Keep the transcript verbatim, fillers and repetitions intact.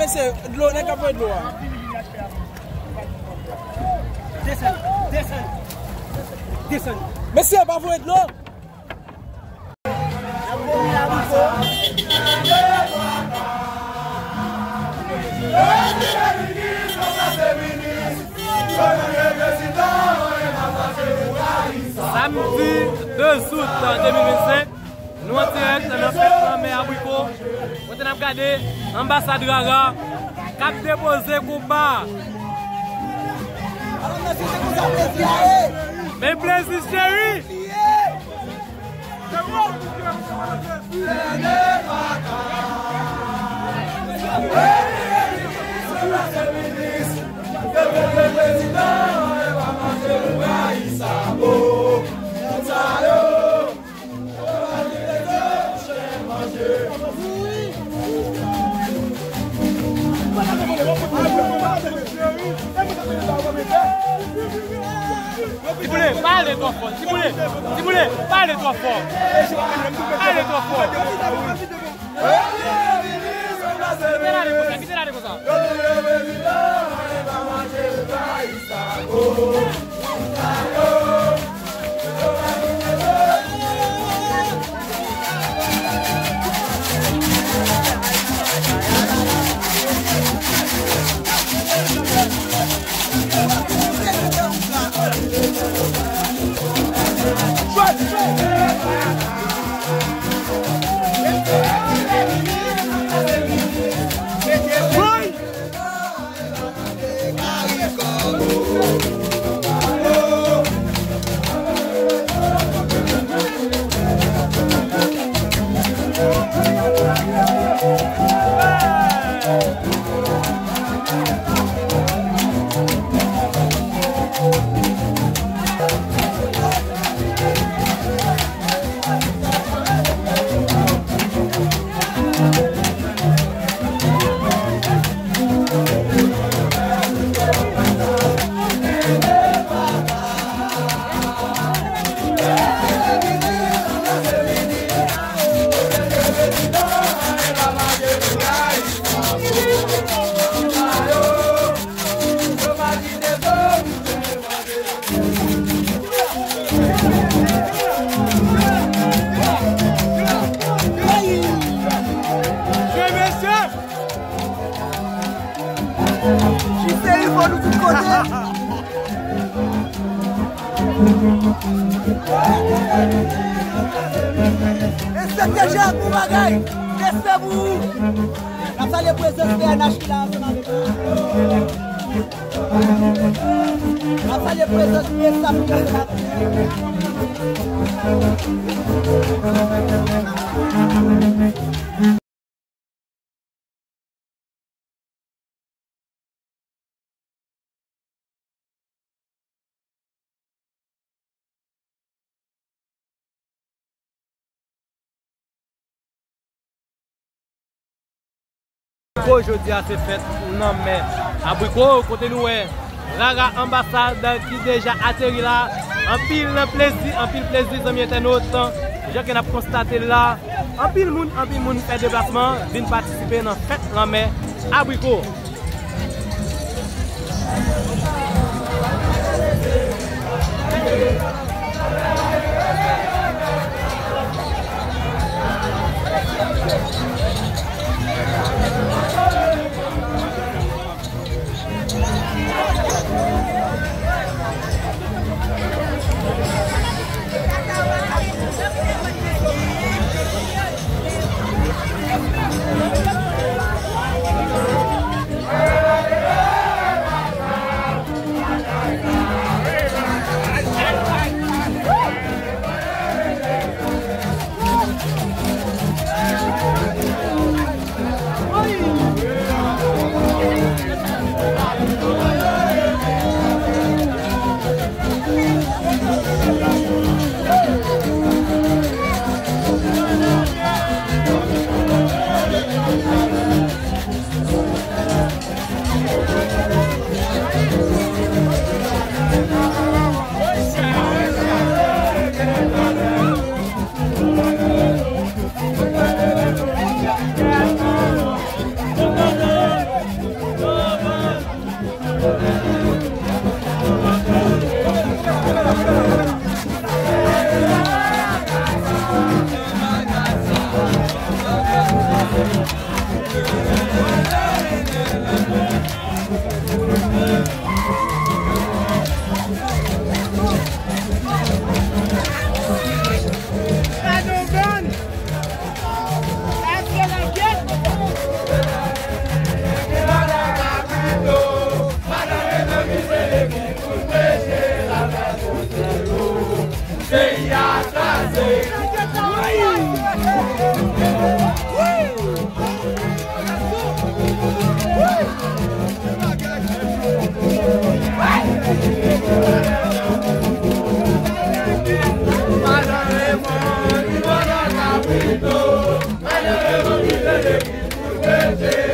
Se dlo, nèg k ap voye dlo a. Desann, desann, desann. Mesye, pa voye dlo. Samdi de zout de mil vennsenk, nou an dirèk nan fèt lanmè Abriko, kote n ap gade anbasad Rara k ap depoze koup ba. Men plezi cheri! Timoun, pa ale twò fò. Timoun, timoun, pa ale twò fò. Pa ale twò fò. Kite l ale konsa, kite l ale konsa. Mesye, mesye! Jiseri fò nou tout kote. Enspektè Jean, bon bagay. Respè pou ou. N ap salye prezans P N H ki la ansanm avèk nou. N ap salye prezans P S A ki la ansanm avèk nou. Ko jodi a se fèt lanmè Abriko, kote nou wè Rara Anbasad ki deja ateri la. Anpil plezi, anpil plezi, zanmi entènot. Jan ke n ap konstate la, anpil moun, anpil moun fè deplasman, vin patisipe nan fèt lanmè Abriko. Peyi a kraze. Madan Levan, li vòlè kabrito. Madan Levan, li vòlè ki pou pete.